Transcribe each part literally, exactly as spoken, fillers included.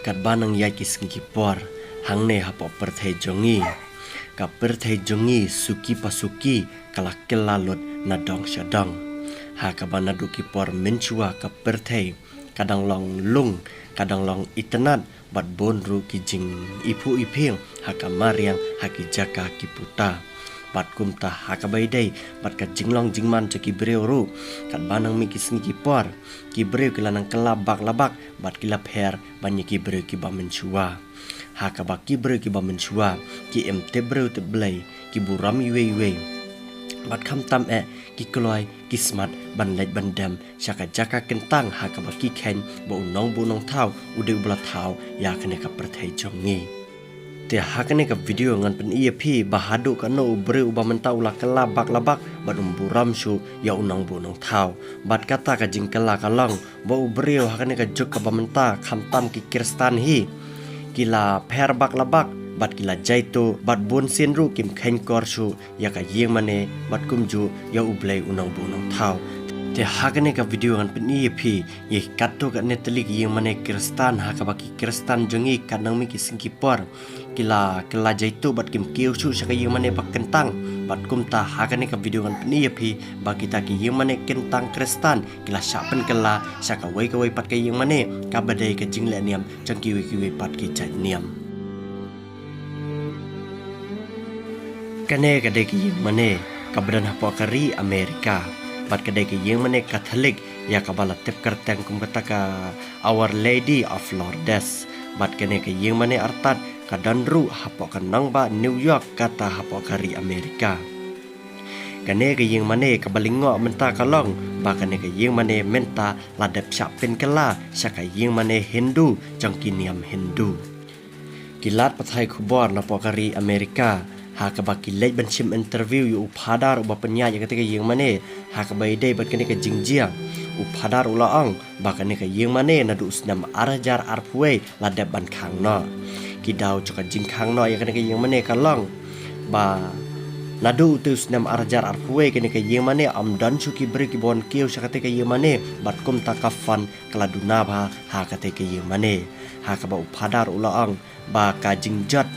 Katba nang ïaid ki sngi ki por, hangne hapoh pyrthei jong ngi, ka pyrthei jong ngi suki pa suki ka la kylla lut na dong sha dong. Ha kaba naduh ki por mynshuwa ka pyrthei ka dang long lung, ka dang long itynnad, bad bun ruh ki jingiphuh iphieng ha ka mariang ha ki jaka ki puta. Bad kumta ha kaba ïadei bad ka jinglong jingman jong ki briew ruh, katba nang mih ki sngi ki por, ki briew ki la nang kylla bak la bak bad ki la pher ban ïa ki briew kiba mynshuwa. Ha kaba ki briew kiba mynshuwa ki im tip briew tip Blei, ki burom iwei iwei. Bad khamtam eh ki kloi ki smat ban leit ban dem sha ka jaka kyntang ha kaba ki kheiñ ba u nongbuh nongthaw u dei uba la thaw ïa kane ka pyrthei jong ngi. Te ha kane ka video ngan pyni ïa phi ba haduh kano u briew uba mynta u la kylla bak la bak bad um burom shuh ïa u nongbuh nongthaw. Bad kata ka jingkylla ka long ba u briew ha kane ka juk kaba mynta khamtam ki Khristan hi ki la pher bak la bak bad ki la jaituh bad bun sien ruh kim kheiñ kor shuh ïa ka ïingmane bad kumjuh ïa u Blei u nongbuh nongthaw. Te ha kane ka video ngan pyni ïa phi ïa katto katne tylli ki ïingmane Khristan ha kaba ki Khristan jong ngi katba nang mih ki sngi ki por ki la kylla jaituh bad kim kiew shuh sha ka ïingmane ba kyntang. Bad kumta ha kane ka video ngan pyni ïa phi ba kita ki ïingmane kyntang Khristan ki la shah pynkylla sha kawei kawei pat ka ïingmane kaba dei ka jingleh niam jong kiwei kiwei pat ki jait niam. Kane ka dei ka ïingmane kaba don hapoh ka ri Amerika. Bad ka dei ka ïingmane Katholik ïa kaba la tip kyrteng kum kata ka Our Lady of Lourdes. Bad kane ka ïingmane artat ka don ruh hapoh ka nongbah New York kata hapoh ka ri Amerika. Kane ka ïingmane kaba lyngngoh mynta ka long ba kane ka ïingmane mynta la dep shah pynkylla sha ka ïingmane Hindu jong ki niam Hindu. Ki lad pathai khubor napoh ka ri Amerika ha kaba ki leit ban shim interview ïa u phadar uba pynïaid ïa kata ka ïingmane ha kaba ïadei bad kane ka jingjia. U phadar u la ong ba kane ka ïingmane naduh u snem ar hajar arphew wei la dep ban khang noh. Ki daw jong ka jingkhang noh ïa kane ka ïingmane ka long ba naduh utu u snem ar hajar arphew wei kane ka ïingmane ym don shuh ki briew kiba wan kiew sha kata ka ïingmane bad kumta ka fund ka la duna bha ha kata ka ïingmane. Ha kaba u phadar u la ong ba ka jingjot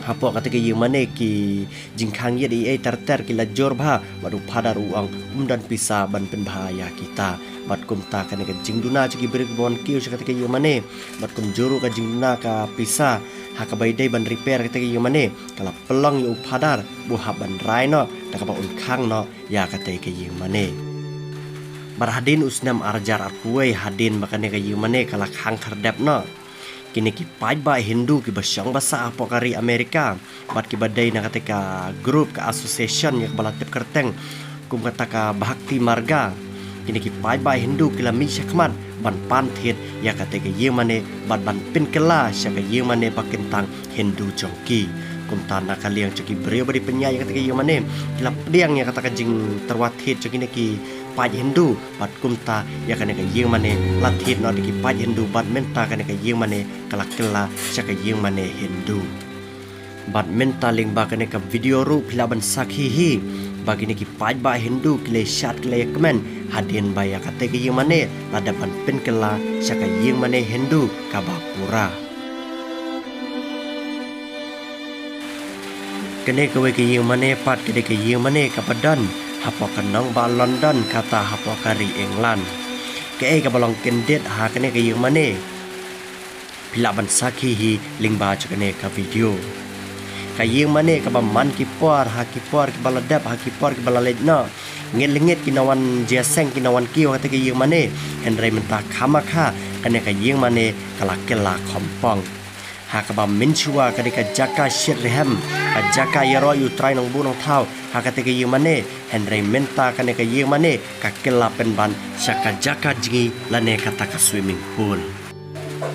hapoh kata ka ïingmane ki jingkhang ïit ei ei ter ter ki la jur bha bad u phadar u ong um don pisa ban pynbha ïa kita. Bad kumta kane ka jingduna jong ki briew kiba wan kiew sha kata ka ïingmane bad kumjuh ruh ka jingduna ka pisa ha kaba ïadei ban repair kata ka ïingmane ka la pynlong ïa u phadar ba u hap ban rai noh da kaba un khang noh ïa kata ka ïingmane. Bad hadien u snem ar hajar arphew wei hadien ba kane ka ïingmane ka la khang khyrdep noh, kine ki paidbah Hindu kiba shong ba sah hapoh ka ri Amerika bad kiba dei na kata ka group ka association ïa kaba la tip kyrteng kum kata ka Bhakti Marga. Kine ki paidbah Hindu ki la mih shakhmat ban pan thied ïa kata ka ïingmane bad ban pynkylla sha ka ïingmane ba kyntang Hindu jong ki. Kumta na ka liang jong ki briew ba dei pynïaid ïa kata ka ïingmane ki la pdiang ïa kata ka jingtyrwa thied jong kine ki paid Hindu bad kumta ïa kane ka ïingmane la thied noh da ki paid Hindu bad mynta kane ka ïingmane ka la kylla sha ka ïingmane Hindu. Bad mynta lyngba kane ka video ruh phi lah ban sakhi hi ba kine ki paidbah Hindu ki la ïashad ki la ïakmen hadien ba ïa kata ka ïingmane la dep ban pynkylla sha ka ïingmane Hindu kaba pura. Kane kawei ka ïingmane pat ka dei ka ïingmane kaba don hapoh ka nongbah London kata hapoh ka ri England. Kaei kaba long kyndit ha kane ka ïingmane? Phi lah ban sakhi hi lyngba jong kane ka video. Ka ïingmane kaba man ki por ha ki por kiba la dep ha ki por kiba la leit noh, ngit lyngngoh ki nongwan jia seng ki nongwan kiew ha kata ka ïingmane, hynrei mynta khamakha kane ka ïingmane ka la kylla khongpong. Ha kaba mynshuwa ka dei ka jaka shit rhem, ka jaka ïaroh ïa u Trai Nongbuh Nongthaw ha kata ka ïingmane, hynrei mynta kane ka ïingmane ka kylla pynban sha ka jaka jngi lane kata ka swimming pool.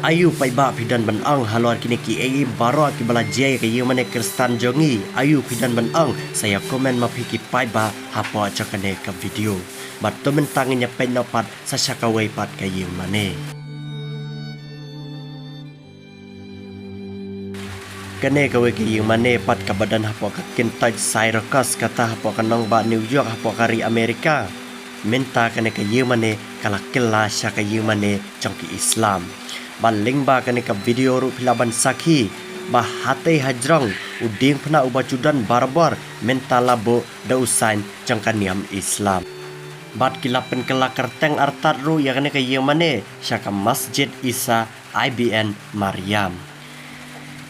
Aïu paidbah phi don ban ong halor kine kiei baroh kiba la jia ïa ka ïingmane Khristan jong ngi? Aïu phi don ban ong? Sa ïa comment ma phi ki paidbah hapoh jong kane ka video. Bad to mynta ngin ïa peit noh pat sa sha kawei pat ka ïingmane. Kane kawei ka ïingmane pat kaba don hapoh ka kyntoit Syracuse kata hapoh ka nongbah New York hapoh ka ri Amerika. Mynta kane ka ïingmane ka la kylla sha ka ïingmane jong ki Islam. Ba lyngba kane ka video ruh phi lah ban sakhi ba hatei hajrong u diengphna uba ju don barabor mynta la buh da u sign jong ka niam Islam. Bad ki la pynkylla kyrteng artat ruh ïa kane ka ïingmane sha ka Masjid Isa Ibn Maryam.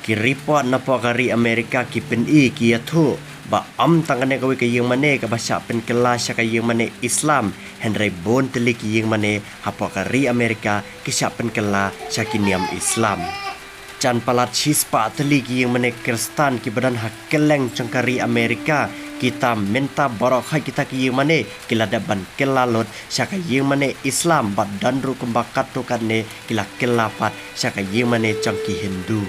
Ki report napoh ka ri Amerika ki pyni, ki ïathuh ba ym tang kane kawei ka ïingmane kaba shah pynkylla sha ka ïingmane Islam, hynrei bun tylli ki ïingmane hapoh ka ri Amerika ki shah pynkylla sha ki niam Islam. Jan palat shispah tylli ki ïingmane Khristan kiba don ha kylleng jong ka ri Amerika, kita mynta baroh khoit kita ki ïingmane ki la dep ban kylla lut sha ka ïingmane Islam, bad don ruh kumba katto katne ki la kylla pat sha ka ïingmane jong ki Hindu.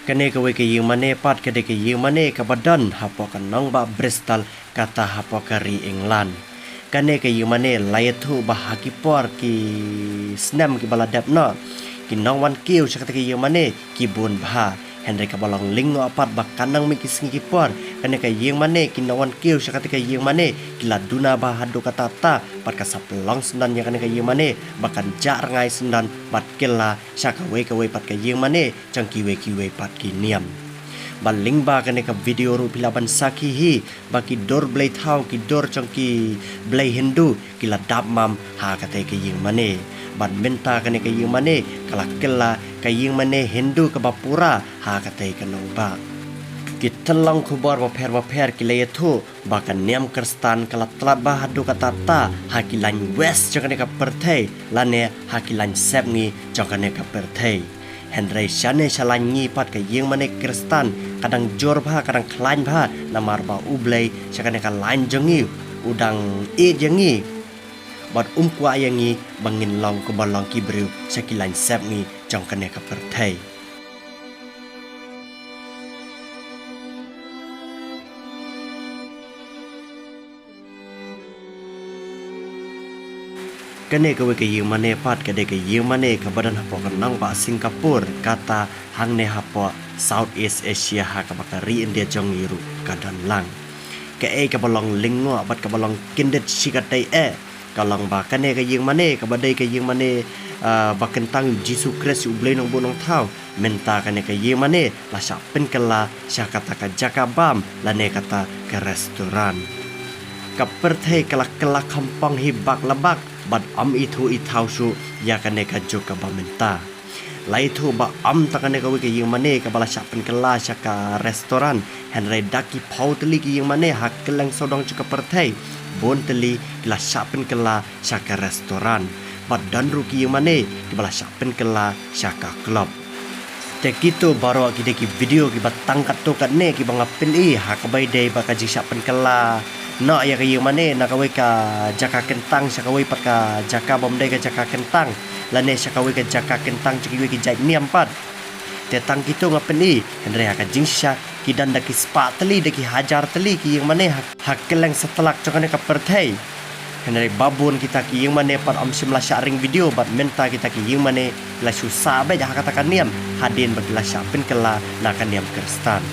Kane kawei ka ïingmane pat ka dei ka ïingmane kaba don hapoh ka nongbah Bristol, kata hapoh ka ri England. Kane ka ïingmane la ïathuh ba ha ki por ki snem kiba la dep noh, ki nongwan kiew sha kata ka ïingmane ki bun bha. Hynrei kaba long lyngngoh pat ba ka nang mih ki sngi ki por, kane ka ïingmane, ki nongwan kiew sha kata ka ïingmane ki la duna bha haduh katta katta, bad ka sa pynlong syndon ïa kane ka ïingmane ba kan jah rngai syndon bad kylla sha kawei kawei pat ka ïingmane jong kiwei kiwei pat ki niam. Ba lyngba kane ka video ruh phi lah ban sakhi hi ba ki dur blei thaw, ki dur jong ki blei Hindu ki la dap mam ha katei ka ïingmane. Bad mynta kane ka ïingmane ka la kylla ka ïingmane Hindu kaba pura ha katei ka nongbah. Ki tyllong khubor bapher bapher ki la ïathuh ba ka niam Khristan ka la tlot bha haduh katta katta ha ki lain west jong kane ka pyrthei lane ha ki lain sepngi jong kane ka pyrthei. Hynrei shane sha lain ngi pat ka ïingmane Khristan ka dang jur bha, ka dang khlaiñ bha, namar ba U Blei sha kane ka lain jong ngi u dang ïeit ïa ngi bad um kwah ïa ngi ba ngin long kumba long ki briew sha ki lain sepngi jong kane ka pyrthei. Kane kawei ka ïingmane pat ka dei ka ïingmane kaba don hapoh ka nongbah Singapore, kata hangne hapoh Southeast Asia, ha kaba ka ri India jong ngi ruh ka don lang. Kaei kaba long lyngngoh bad kaba long kyndit shikatdei eh ka long ba kane ka ïingmane kaba dei ka ïingmane, ah, ba kyntang ïa U Jisu Khrist, U Blei Nongbuh Nongthaw, mynta kane ka ïingmane la shah pynkylla sha kata ka jaka bam lane kata ka restaurant. Ka pyrthei ka la kylla khamphang hi bak la bak bad ym ithuh ithaw shuh ïa kane ka juk kaba mynta. La ithuh ba ym tang kane kawei ka ïingmane kaba la shah pynkylla sha ka restaurant, hynrei da ki phew tylli ki ïingmane ha kylleng sawdong jong ka pyrthei, bun tylli ki la shah pynkylla sha ka restaurant. Bad don ruh ki ïingmane kiba la shah pynkylla sha ka club. Te kito baroh ki dei ki video kiba tang katto katne kiba nga pyni ha kaba ïadei bad ka jingshah pynkylla noh ïa ka ïingmane na kawei ka jaka kyntang sha kawei pat ka jaka bym dei ka jaka kyntang, lane sha kawei ka jaka kyntang jong kiwei ki jait niam pat. Te tang kito nga pyni, hynrei ha ka jingshisha ki don da ki spah tylli, da ki hajar tylli ki ïingmane ha, ha kylleng satlak jong kane ka pyrthei. Hynrei ba bun kita ki ïingmane pat ym shym la shah ring video, bad mynta kita ki ïingmane ki la shu sah beit ha kata ka niam hadien ba ki la shah pynkylla na ka niam Khristan.